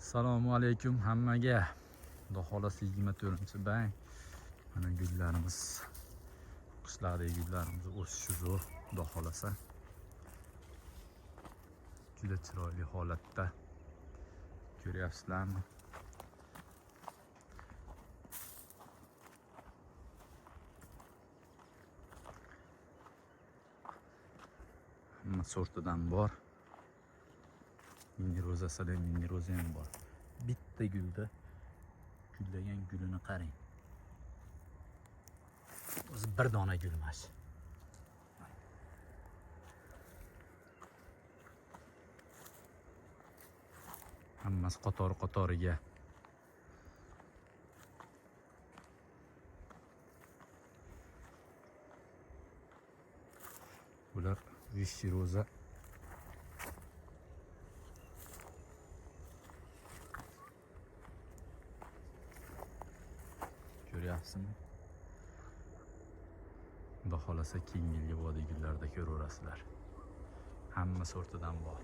Assalomu alaykum hammaga. Xudo xohlasa 24-may. Mana gullarimiz, qishlardagi gullarimiz o'sishi zo'r, Xudo xohlasa. Juda chiroyli holatda. Ko'ryapsizlarmi? Hamma sortidan bor. Mini rozasida mini roza ham bor. Bitta gulda gullagan gulini qarang. O'zi bir dona gul emas. Hammasi qatori qatoriga. Bular вещи roza. Ko'ryapsizmi? Xudo xohlasa keyingi yilgi vodiy gullarida ko'raverasizlar. Hamma sortidan bor.